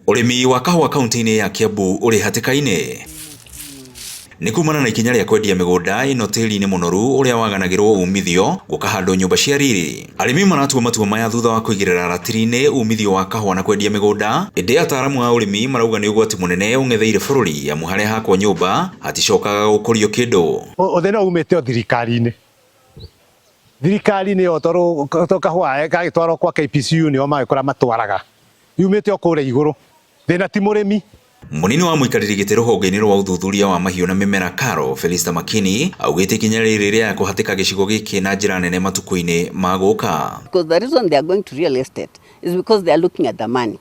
Ũrĩmi wa kahũa kaunti-inĩ ya Kiambu ũrĩ hatĩka-inĩ nĩ kumana na ikinya rĩa kwendia mĩgũnda ĩno tĩri-inĩ mũnoru ũrĩa waganagĩrwo umithio gũkahandwo nyũmba cia riri. Arĩmi maratua matua maya thutha wa kũigĩrĩra ratiri-inĩ umithio wa kahũa na kwendia mĩgũnda, ĩndĩ ataaramu a ũrĩmi marauga nĩ ũgwati mũnene ũng'etheire bũrũri amu harĩa hakwo nyũmba haticokaga gũkũrio kĩndũ. Ũthĩna umĩte o thirikari-inĩ. Thirikari nĩyo tondũ kahũa gagĩtwarwo kwa KPCU nĩo magĩkora matwaraga. Yumĩte o kũrĩa igũrũ. Thĩna ti mũrĩmi. Mũnini wa mũikarĩri gĩtĩ rũhonge-inĩ rwa ũthuthuria wa mahiũ na mĩmera KALRO, Felista Makini, augĩte ikinya rĩrĩ rĩa kũhatĩka gĩcigo gĩkĩ na njĩra nene matukũ-inĩ ma gũka. Because the reason they are going to real estate is because they are looking at the money.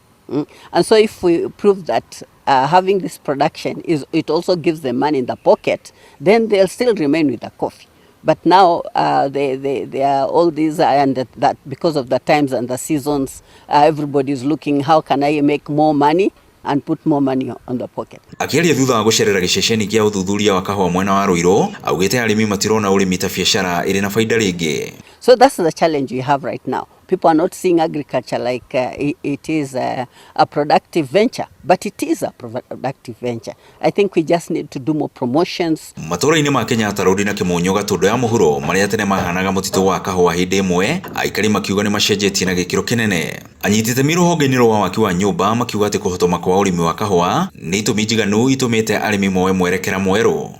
And so if we prove that having this production is it also gives them money in the pocket, then they'll still remain with the coffee. But now they are all these, and that because of the times and the seasons, everybody is looking, how can I make more money and put more money on the pocket. Akĩaria thutha wa gũcerera gĩceceni kĩa ũthuthuria wa kahũa mwena wa Ruiru, augĩte arĩmi matirona ũrĩmi ta biacara ĩrĩ na baida rĩngĩ. So that's the challenge we have right now. People are not seeing agriculture like it is a productive venture, but it is a productive venture. I think we just need to do more promotions. Matũũra-inĩ ma Kenyatta Road na Kĩmũnyũ Gatũndũ ya mũhuro marĩa tene mahanaga mũtitũ wa kahũa hĩndĩ ĩmwe, aikari makiuga nĩ macenjetie na gĩkĩro kĩnene. Anyiti itemi rũhonge-inĩ rwa waki wa nyũmba makiuga atĩ kũhotoma kwa ũrĩmi wa kahũa nĩ itũmi njiganu itũmĩte arĩmi moe mwerekera mwerũ.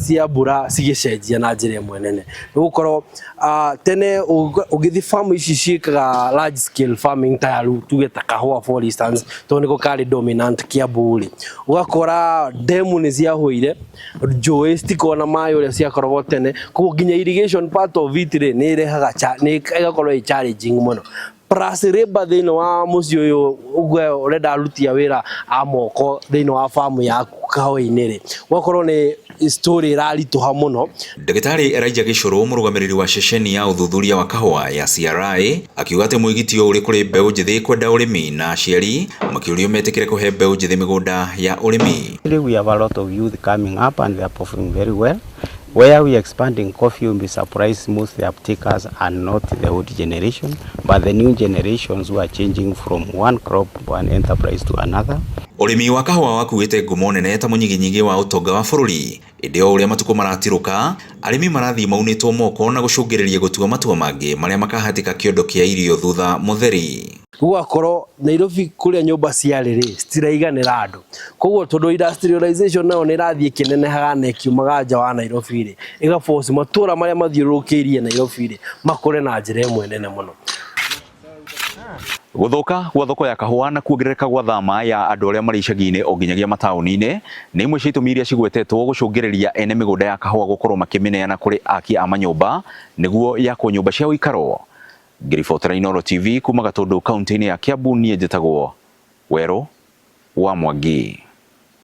Cia mbura cigĩcenjia na njĩra ĩmwe nene, nĩ gũkorwo tene ũgĩthiĩ farm ici ciĩkaga large scale farming ta ya tuge ta kahũa, for instance, tondũ nĩko karĩ dominant Kiambu rĩ, ũgakora ndemu nĩ ciahũire, njũĩ citikoragwo na maĩ ũrĩa ciakoragwo tene. Koguo nginya irrigation part of it rĩ, nĩ ĩrehaga nĩ ĩgakorwo ĩ challenging mũno, plus labor thĩinĩ wa mũciĩ ũyũ ũguo ũrenda aruti a wĩra a moko thĩinĩ wa farm yaku kahũa-inĩ rĩ, ũgakorwo nĩ story ĩraritũha mũno. Ndagĩtarĩ Elijah Gĩcũrũ, mũrũgamĩrĩri wa ceceni ya ũthuthuria wa kahũa ya CRI, akiuga atĩ mwĩgitio ũrĩ kũrĩ mbeũ njĩthĩ kwenda ũrĩmi na aciari makĩũrio metĩkĩre kũhe mbeũ njĩthĩ mĩgũnda ya ũrĩmi. We have a lot of youth coming up and they are performing very well. Where we are expanding coffee, you'll be surprised most the uptakers are not the old generation, but the new generations who are changing from one crop, one enterprise to another. Ũrĩmi wa kahũa wakuĩte ngumo nene ta mũnyiginyigi wa ũtonga wa bũrũri, ĩndĩ o ũrĩa matukũ maratirũka, arĩmi marathiĩ maunĩtwo moko na gũcũngĩrĩria gũtua matua mangĩ marĩa makahatĩka kĩondo kĩa irio thutha mũtheri. Gũgakorwo Nairobi kũrĩa nyũmba ciarĩ rĩ, citiraiganĩra andũ. Koguo tondũ industrialization nayo nĩ ĩrathiĩ ĩkĩnenehaga na ĩkiumaga nja wa Nairobi rĩ, ĩga force matũra marĩa mathiũrũrũkĩirie Nairobi rĩ, makũre na njĩra ĩmwe nene mũno. Gũthũka gwa thoko ya kahũa na kuongerereka gwa thama ya andũ arĩa marĩ icagi-inĩ o nginyagia mataũni-inĩ nĩ imwe cia itũmi iria cigwetetwo gũcũngĩrĩria ene mĩgũnda ya kahũa gũkorwo makĩmĩneana kũrĩ aki a manyũmba nĩguo yakwo nyũmba cia ũikaro. Ngĩribotera Inooro TV kuma Gatũndũ kaunti-inĩ ya Kiambu, niĩ njĩtagwo Werũ wa Mwangi.